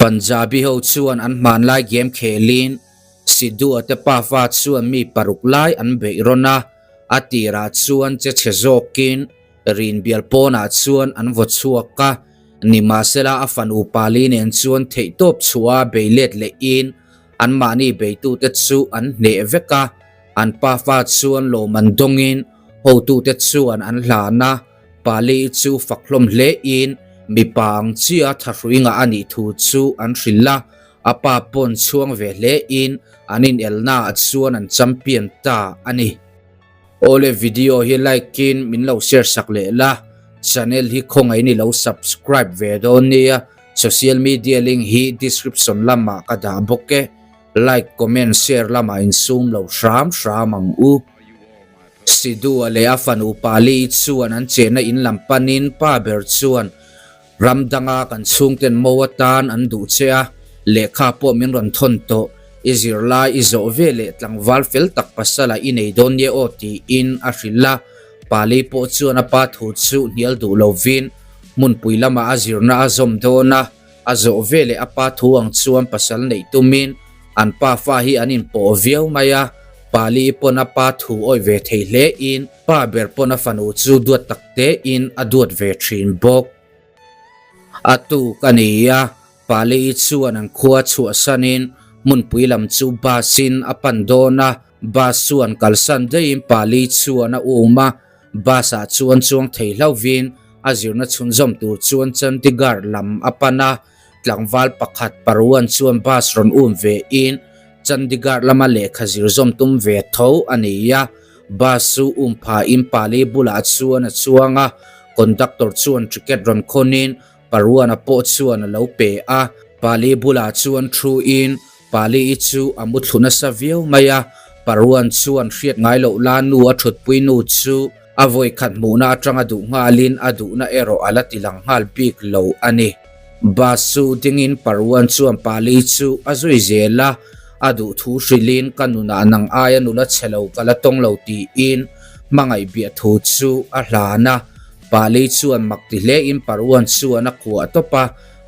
Punjabi ho chuan an hmanlai game khelin Sidhu-a te pafa chuan mi paruk lai an beih rawn a, a tirah chuan che chhe zawkin rinbial pawnah chuan an vaw chhuak a, nimahsela a fanu pali nen chuan theihtawp chhuah a bei let lehin anmahni beitute chu an hneh vek a, an pafa chuan lawm an dawngin hotute chuan an hlan a. Pali chu fak hlawm hlein mipa ang chia thahrui ngah a nih thu chu an hrilh a, a pa pawn chhuang ve hlein an inelna ah chuan an champion ta a ni. Awle video hi like in min lo share sak leh la, channel hi khawngaih in i lo subscribe ve dawn nia, social media link hi description lamah ka dah bawk e, like comment share lamah insum lo hram hram ang u. Sidhu-a leh a fanu Pali chuan an chenna in lam panin pa ber chuan ram danga kan chhungten mo atan an duh che a, lehkha pawh min rawn thawn tawh, i zirlai i zawh ve leh tlangval fel tak pasala i nei dawn nia aw tiin a hrilh a. Pali pawh chuan a pa thu chu hnial duh lovin hmunpui lamah a zirna a zawm dawn a, a zawh ve leh a pa thu ang chuan pasal neih tumin an pa fa hi an inpawh viau mai a, Pali pawn a pa thu awih ve thei hle in pa ber pawn a fanu chu duat tak te in a duat ve thin bawk. A tuk a ni a, Pali chuan an khua chhuahsan in hmunpui lam chu bus in a pan dawn a, bus chuan kalsan daih in Pali chuan a um a, Bus ah chuan chuang thei hlauhvin a zirna chhunzawm tur chuan Chandigarh lam a pan a, tlangval pakhat Parwan chuan bus rawn um ve in Chandigarh lama lehkha zir zawm tum ve tho a ni a, bus chu um pha in pali bulah chuan a chuang a, conductor chuan ticket rawn khawn in Parwana pawh chuan a lo pe a, pali bulah chuan thu in Pali-i chu a mu thlu nasa viau mai a, Paruan chuan hriat ngai loh la nu a thutpui nu chu a vawi khat hmuhna atanga duh nghalin a duhna erawh a la ti lang nghal bik lo a ni. Bus chu dingin Paruan chuan Pali chu a zui zel a, a duh thu hrilhin ka nunah nang aia nula chhe lo ka la tawng lo tiin hmangaih biah thu chu a hlan a. Pali chuan mak ti hlein Paruan chuan a kuah tawp a,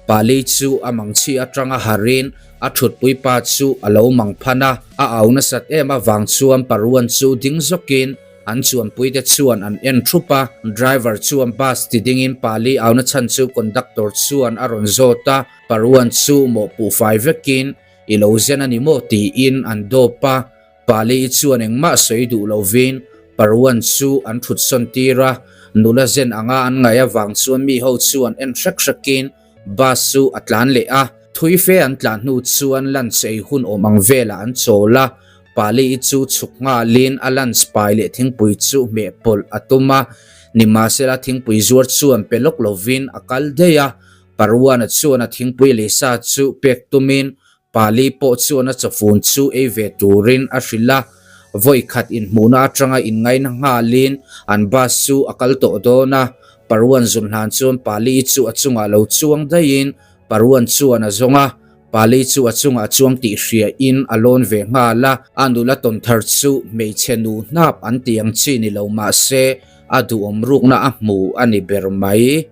Pali chu a mangchhi atanga harin a thutpui pa chu a lo mang phan a, a au nasat em avang chuan Paruan chu ding zawkin an chuanpuite chuan an en thup a, driver chuan bus ti dingin Pali auna chhan chu conductor chuan a rawn zawt a, Paruan chu mawhpuh fai vekin i lo zen a ni maw tiin an dawp a, Pali chuan engmah sawi duh lovin Paruan chu an thut sawn tir a, nula zen anga an ngaih avang chuan mi ho chuan en hrek hrekin bus chu a tlan leh a, thui fe an tlan hnu chuan lunch ei hun awm ang velah an chawl a, Pali chu chhuk nghalin a lunch pai leh thingpui chu hmeh pawlh a tum a, nimahsela thingpui zuar chuan pe lawk lovin a kal daih a, Paruana chuan a thingpui leh sa chu pek tumin Pali pawh chuan a chawfun chu ei ve turin a hrilh a, vawi khat inhmuhna atanga inngaina nghalin an bus chu a kal tawh dawn a, Paruan zun hlan chuan Pali chu a chungah lo chuang daihin Paruan chuan a zawng a, Pali chu a chungah chuang tih hriain a lawn ve nghal a, a nula tawn thar chu hmeichhe nu hnap an tih ang chi ni lo mah se a duhawm rukna a hmu a ni ber mai.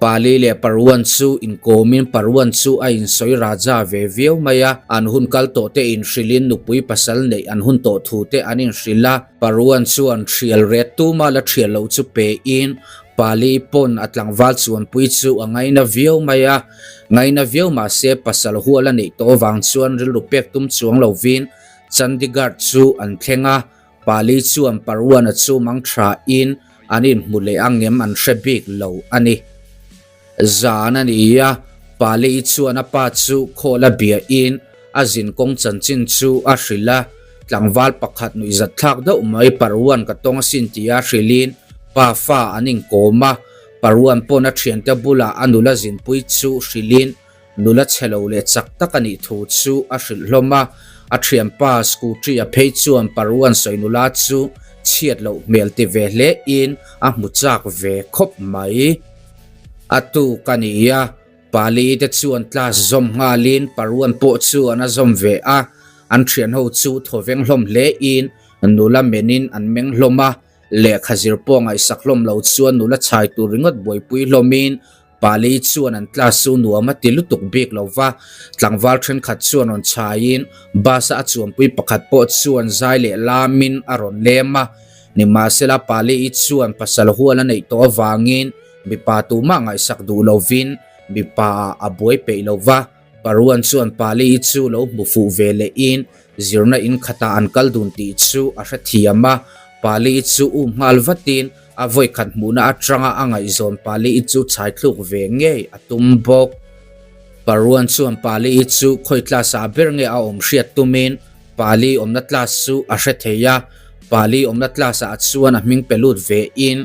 Pali leh Paruan chu inkawmin Paruan chu a insawi raja ve viau mai a, an hun kal tawh te inhrilhin nupui pasal neih an hun tawh thu te an inhrilh a, Paruan chuan thial ret tuma la thial loh chu pein Pali pawn a tlangval chuanpui chu a ngaina viau mai a, ngaina viau mahse pasal hual a neih tawh avang chuan rilru pek tum chuang lovin Chandigarh chu an thleng a, Pali chuan Paruana chu mang thain an inhmu leh a ngem an hre bik lo a ni. Zan a ni a, Pali chuan a pa chu khawl a biahin a zinkawng chanchin chu a hrilh a, tlangval pakhat nuihzat thlak deuh mai Paruan ka tawng asin tia hrilhin pa fa an inkawm a, Paruan pawn a thiante bulah a nula zinpui chu hrilhin Nula chhe lo leh chak tak a nih thu chu a hrilh hlawm a, a thianpa scooty a phei chuan Paruan sawi nula chu chhiat loh hmel ti ve hle in a hmu chak ve khawp mai. A tuk a ni a, Pali te chuan class zawm nghalin Paruan pawh chuan a zawm ve a, an thian ho chu thaw veng hlawm hle in nula men in an meng hlawm a, lehkha zir pawh ngaihsak hlawm lo chuan nula chhai tur ringawt buaipui hlawm in. Pali chuan an class chu nuam a ti lutuk bik lo va, tlangval thenkhat chuan rawn chhaiin bus a a chuanpui pakhat pawh chuan zai leh lamin a rawn lem a. Nimahsela Pali-i chuan pasal hual a neih tawh avangin mipa tumah ngaihsak duh lovin mipa ah a buai peih lo va. Paruan chuan Pali-i chu lo hmu fuh ve lehin zirna in khatah an kal dun tih chu a hrethiam a. Pali-i chu um nghal vatin a vawikhat hmuhna atanga a ngaihzawn Pali-i chu chhaithluk ve ngei a tum bawk. Paruan chuan Pali-i chu khawi class ah ber nge a awm hriat tumin Pali awmna class chu a hre thei a. Pali awmna class ah chuan a hming pe lut ve in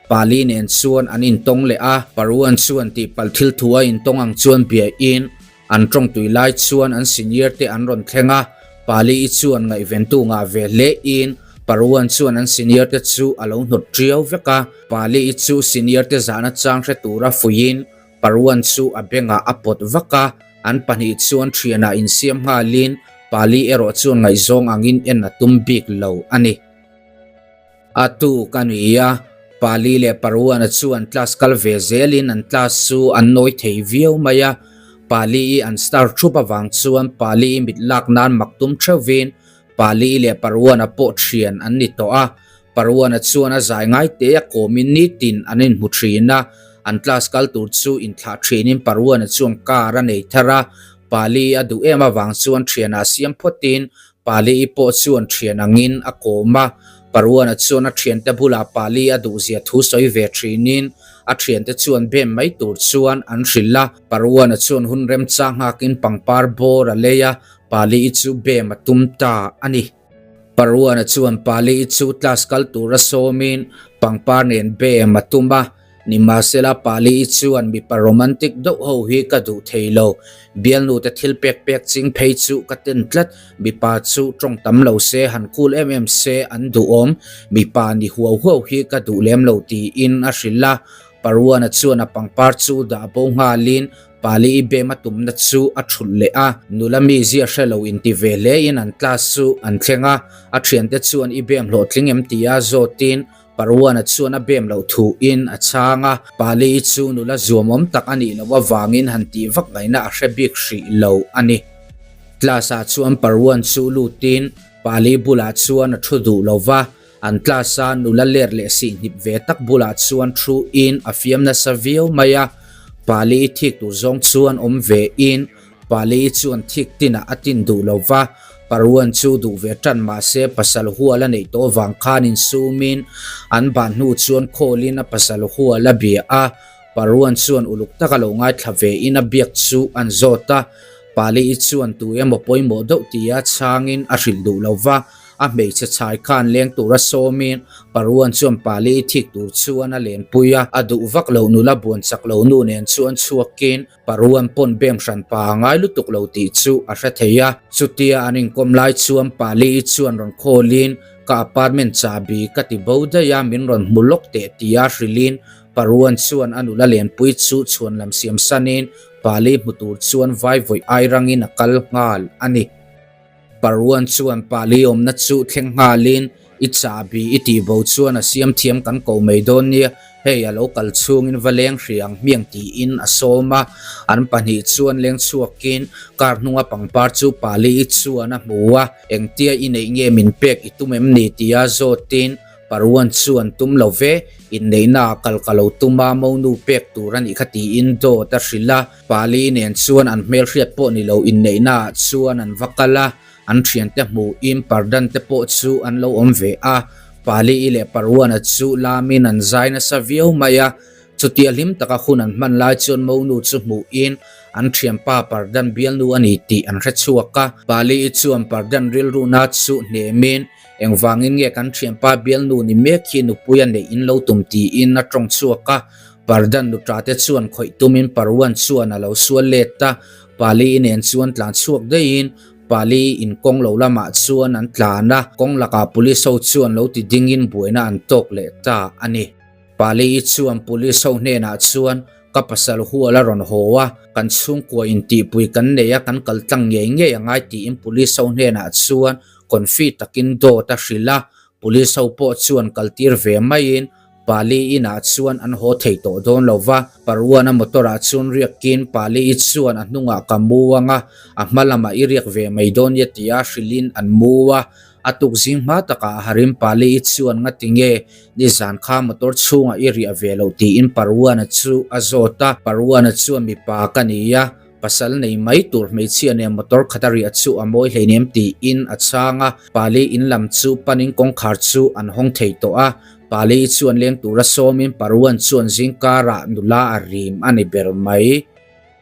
Pali nen chuan an intawng leh a, Paruan chuan tihpalh thil thu a intawng ang chuan bia in an tawng tui lai chuan an senior te an rawn thleng a, Pali i chuan ngaihventu ngah ve hle in Paruan chuan an senior te chu a lo hnawt tiau vek a, Pali i chu senior te zahna chang hre tura fuiin Paruan chu a bengah a pawt vak a, an pahnih chuan thianah insiam nghalin Pali erawh chuan ngaihzawng angin en a tum bik lo a ni. A tuk a ni a, Pali leh Paruana chu an class kal ve zelin an class chu an nawi thei viau mai a. Pali-i an star thup avang chuan Pali-i mit lak nan mak tum theuhvin Pali-i leh Paruana pawh thian an ni tawh a. Paruana chuan a zai ngai te a kawmin nitin an inhmu thin a, an class kal tur chu inthlah thinin Paruana chuan car a nei thar a. Pali-i a duh em avang chuan thianah siam phawtin Pali-i pawh chuan thian angin a kawm a, Paruana chuan a thiante bulah Pali a duhzia thu sawi ve thinin a thiante chuan bem mai tur chuan an hrilh a. Paruana chuan hun remchang nghakin pangpar bawr a lei a, Pali-i chu bem a tum ta a ni. Paruana chuan Pali-i chu class kal tura sawmin pangpar nen bem a tum a. Nimahsela Pali-i chuan mipa romantic deuh ho hi ka duh thei lo. Bialnu te thil pek pek ching phei chu ka ten tlat. Mipa chu tawng tam lo se, han cool em em se an duhawm. Mipa ni huau huau hi ka duh lem lo tiin a hrilh a. Paruana chuan a pangpar chu dah bo nghalin Pali-i bem a tumna chu a thulh leh a. Nula mi zia hre lo inti ve hlein an class chu an thleng a. A thiante chuan i bem hlawhtling em tia zawtin Paruana chuan a bem loh thuin a chhang a, Pali chu nula zuamawm tak a nih loh avangin han tih vak ngaihna a hre bik hrih lo a ni. Class ah chuan Paruan chu lutin Pali bulah chuan a thu duh lo va, an class a nula ler leh sihhnip ve tak bulah chuan thu in a fiam nasa viau mai a, Pali i thik tur zawng chuan awm ve in Pali chuan thik tinah a tin duh lo va, Paruan chu duh ve tan mahse pasal hual a neih tawh vang khan insumin an ban hnu chuan khawlin a pasal hual a bia a, Paruan chuan uluk taka lo ngaithla vein a biak chu an zawt a, Pali chuan tu emaw pawimawh deuh tia chhangin a hrilh duh lo va, a hmeichhe chhai khan leng tura sawmin Paruan chuan Pali thik tur chuan a lenpui a, a duh vak lo nula buan chak lo nu nen chuan chhuakin Paruan pawn bem hran pa a ngai lutuk lo tih chu a hre thei a. Chutia an inkawm lai chuan Pali-i chuan rawn khawlin, Ka apartment chahbi ka ti bo daih a, min rawn hmu lawk teh tia hrilhin Paruan chuan a nula lenpui chu chhuan lam siam sanin Pali hmu tur chuan vai vawih ai rangin a kal nghal a ni. Paruan chuan Pali awmna chu thleng nghalin, I chahbi i tih bo chuan a siam thiam kan ko mai dawn nia, hei a lo kal chhungin va leng hri ang hmiang tiin a sawm a. An pahnih chuan leng chhuakin car hnunga pangpar chu Pali i chuan a hmu a, engtia i neih nge min pek i tum em ni tia zawtin Paruan chuan tum lo ve, inneihna ah kal ka lo tum a, monu pek tur a nih kha tiin dawt a hrilh a. Pali nen chuan an hmelhriat pawh ni lo inneihna ah chuan an va kal a, an thiante hmuhin pardan te pawh chu an lo awm ve a. Pali leh Paruana chu lamin an zai nasa viau mai a, chutia hlim taka hun an hman lai chuan monu chu hmuhin an thianpa pardan bialnu a ni tih an hre chhuak a. Pali chuan pardan rilruna chu hnemin Engvangin nge kan thianpa bialnu ni mek hi nupui a neih in lo tum tiin a tawng chhuak a, Pardan nuta te chuan khawih tumin Parwan chuan a lo sual let a, Pali i nen chuan tlan chhuak daihin Pali i in kawng lo lamah chuan an tlan a, kawng lakah police ho chuan lo ti dingin buaina an tawk leh ta a ni. Pali i chuan police ho hnenah chuan Ka pasal hual a rawn haw a, kan chhungkua intihpui kan nei a, kan kal tlang ngei ngei a ngai tiin police ho hnenah chuan confi takin dawt a hrilh a, police ho pawh chuan kaltir ve maiin Pali inah chuan an haw thei tawh dawn lo va, Paruana motor-ah chuan riakin Pali-i chuan a hnungah ka mu ang a, a hma lamah i riak ve mai dawn nia tia hrilhin an mu a. A tuk zing hma takah a harim Pali-i chuan ngati nge nizan kha motor chhungah i riah ve loh tiin Paruana chu a zawt a, Paruana chuan mipa ka ni a, Pasal nei mai tur hmeichhia nen motor khat a riah chu a mawi hleinem tiin a chhang a, Pali in lam chu panin kawngkhar chu an hawng thei tawh a, Pali chuan leng tura sawmin Paruan chuan zingkarah nula a rim a ni ber mai.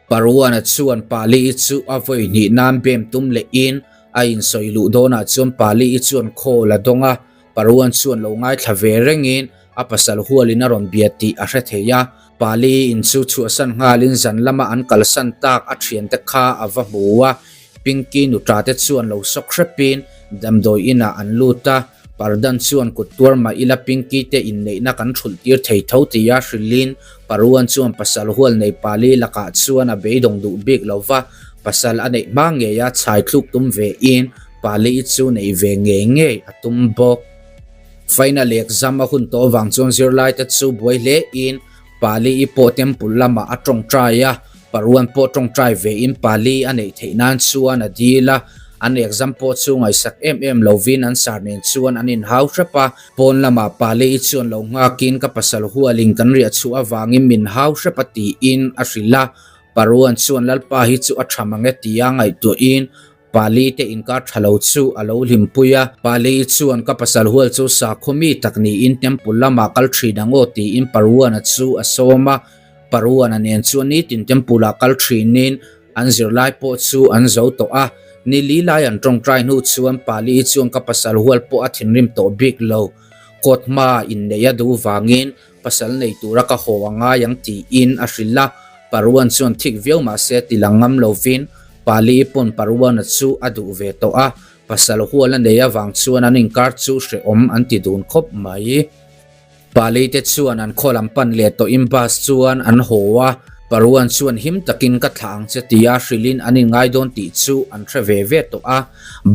Paruana chuan Pali chu a vawi hnih nan bem tum lehin a insawi luh dawnah chuan Pali chuan call a dawng a, Paruan chuan lo ngaithla ve rengin a pasal hualin a rawn bia tih a hre thei a, Pali in chu chhuahsan nghalin zan lama an kalsan tak a thiante kha a va hmu a, Pinky nuta te chuan lo sawk hrepin damdawi inah an lut a, Pardan chuan kut tuar mah ila Pinky te inneihna kan thulh tir thei tho tia hrilhin Paruan chuan pasal hual nei Pali lakah chuan a beidawng duh bik lo va, pasal a neih hma ngeia chhai thluk tum vein Pali chu neih ve ngei ngei a tum bawk. Final exam a hun tawh vang chuan zirlai te chu buai hle in Pali i pawh temple lamah a tawngtai a, Paruan pawh tawngtai ve in Pali a neih theih nan chuan a dil a, an exam pawh chu ngaihsak em em lovin an sar nen chuan an inhau hrep a, pawn lamah Pali i chuan lo nghakin ka pasal hualin kan riah chhuah avangin min hau hrep a tiin a hrilh a, Paruan chuan Lalpa hi chu a tha mang e tia ngaihtuahin Pali te inkar tha lo chu a lo hlimpui a, Pali chuan ka pasal hual chu sakhaw mi tak niin temple lamah kal thin ang aw tiin Paruana chu a sawm a, Paruana nen chuan nitin temple ah kal thinin an zirlai pawh chu an zo tawh a, ni li lai an tawngtai hnu chuan Pali chuan ka pasal hual pawh a thinrim tawh bik lo, court hma inneih a duh vangin Pasal nei tura ka haw a ngai ang tiin a hrilh a, Paruan chuan thik viau mah se ti lang ngam lovin Pali pawn Paruana chu a duh ve tawh a, pasal hual a nei avang chuan an inkar chu hrehawm an ti dun khawp mai. Pali te chuan an khaw lam pan leh tawhin bus chuan an haw a, Paruan chuan him takin ka thlah ang che tia hrilhin an inngai dawn tih chu an hre ve ve tawh a,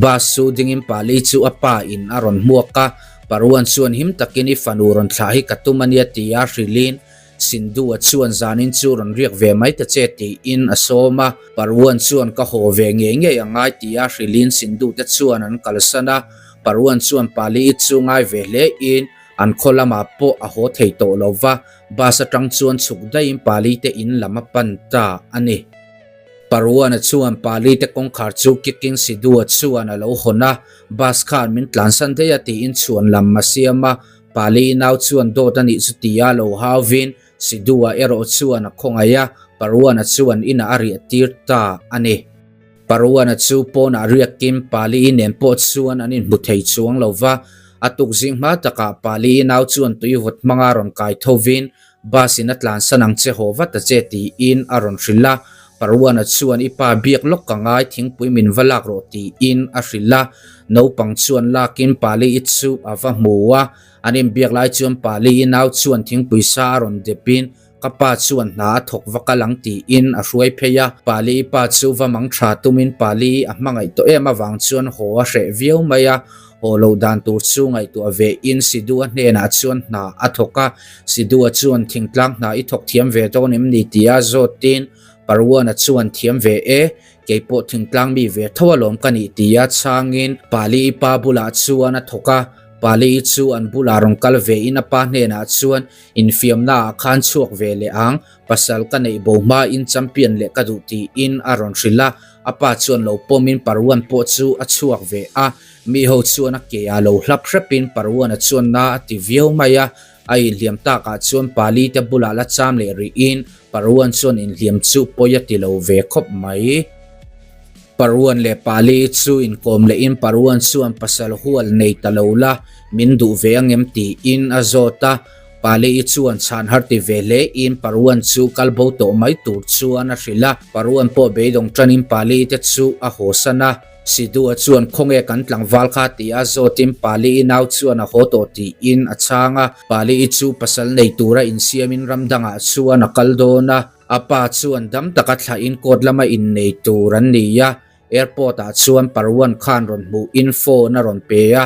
bus chu dingin Pali chu a pa in a rawn hmuak a, Paruan chuan him takin i fanu rawn thlah hi ka tum ania tia hrilhin Sindhu-a chuan zanin chu rawn riak ve mai ta che tiin a sawm a. Paruan chuan ka haw ve ngei ngei a ngai tia hrilhin Sindhu te chuan an kalsan a. Paruan chuan Pali-i chu ngai ve hle in an khaw lamah pawh a haw thei tawh lo va, bus atang chuan chhuk daihin Pali te in lam a pan ta a ni. Paruana chuan Pali te kawngkhar chu kicking Sidhu-a chuan a lo hawn a. Bus khan min tlansan daih a tiin chhuan lam a siam a, Pali nau chuan dawt a nih chu tia lo hauvin Sidhu-a erawh chuan a khawngaih a, Paruana chuan inah a riah tir ta a ni. Paruana chu pawnah riakin Pali nen pawh chuan an inhmu thei chuang lo va, a tuk zing hma takah Pali nau chuan tuivawt hmanga rawn kai thovin Bus in a tlansan ang che haw vat a che tiin a rawn hrilh a, Paruana chuan i pa biak lawk ka ngai thingpui min va lak rawh tiin a hrilh a, naupang chuan lakin Pali i chu a va hmu a, an inbiak lai chuan Pali i nau chuan thingpui sa a rawn depin ka pa chuan hna a thawk va kal ang tiin a hruai phei a, Pali i pa chu va mang tha tumin Pali i a hmangaih tawh em avang chuan haw a hreh viau mai a, Haw loh dan tur chu ngaihtuah ve in Sidhu-a hnenah chuan hna a thawk a, Sidhu-a chuan thingtlang hna i thawk thiam ve dawn em ni tia zawtin Parwana chuan thiam ve e, kei pawh thingtlang mi ve tho alawm ka nih tia chhangin Pali-i pa bulah chuan a thawk a, Pali-i chu an bulah rawn kal ve in a pa hnenah chuan infiamna ah khan chhuak ve leh ang, pasal ka neih bo hma in champion leh ka duh tiin a rawn hrilh a, a pa chuan lo pawmin Parwan pawh chu a chhuak ve a. Mi ho chuan a ke ah lo hlap hrepin Paruana chuan na a ti viau mai a, a inhliam takah chuan Pali te bulah la cham leh rihin Paruan chuan inhliam chu pawi a ti lo ve khawp mai. Paruan leh Pali chu inkawm lehin Paruan chuan pasal hual nei ta lo la, min duh ve angem tiin a zawt a, Pali chuan chhan har ti ve hle in Paruan chu kal bo tawh mai tur chuan a hrilh a, Paruan pawh beidawng tanin Pali te chu a hawsan a. Sidhu-a chuan khawnge kan tlangval kha ti a zawtin Pali-i nau chuan a haw tawh tiin a chhang a. Pali-i chu pasal nei tura insiamin ram dangah chuan a kal dawn a. A pa chuan dam taka thlahin court lama innei tur an ni a. Airport-ah chuan Parwan khan rawn hmuhin phone a rawn pe a.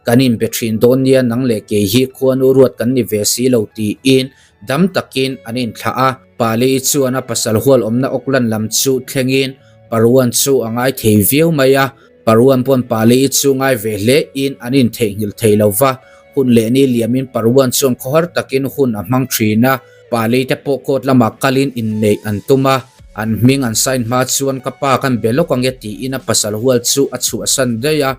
Kan inbe thin dawn nia nang leh kei hi khuanu ruat kan ni ve si lo tiin dam takin an inthlah a. Pali chuan a pasal hual awmna Auckland lam chu thlengin Paruan chu a ngai thei viau mai a. Paruan pawn Pali chu ngai ve hle in an intheihnghilh thei lo va. Hun leh ni liamin Paruan chuan khawhar takin hun a hmang thin a. Pali te pawh court lamah kalin inneih an tum a, an hming an sign hma chuan ka pa kan be lawk ange tiin a pasal hual chu a chhuahsan daih a.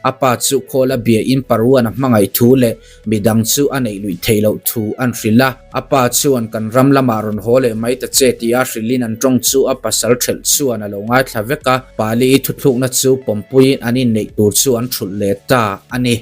A pa chu khawl a bia in Paruan a hmangaih thu leh midang chu a neih luih theih loh thu an hrilh a. A pa chuan kan ram lamah rawn haw leh mai ta che tia hrilhin an tawng chu a pasal ṭhelh chuan a lo ngaithla vek a. Pali i thuthlukna chu pawmpuiin an inneih tur chu an ṭhulh leh ta a ni.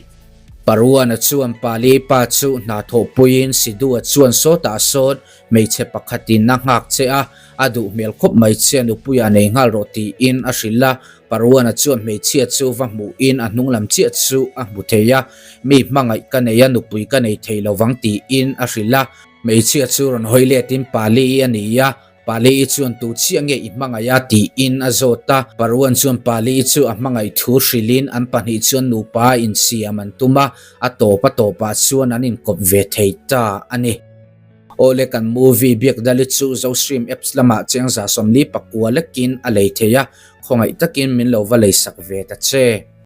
Paruana chuan Pali pa chu hna thawhpuiin Sidhu-a chuan sawtah sawn hmeichhe pakhatin a nghak che a, a duh hmel khawp mai che nupuia nei nghal rawh tiin a hrilh a. Paruana chuan hmeichhia chu va hmuhin a hnung lam chiah chu a hmu thei a, Mi hmangaih ka nei a, nupui ka nei thei lo vang tiin a hrilh a. Hmeichhia chu rawn hawi letin Pali-i a ni a, Pali-i chuan tu chiah nge i hmangaih a tiin a zawt a. Paruan chuan Pali-i chu a hmangaih thu hrilhin an pahnih chuan nupa insiam an tum a, a tawp a tawpah chuan an inkawp ve thei ta a ni. Awle kan movie Biakdali chu Zostream apps lamah chengza 49 lekin a lei thei a, khawngaih takin min lo va leisak ve ta che.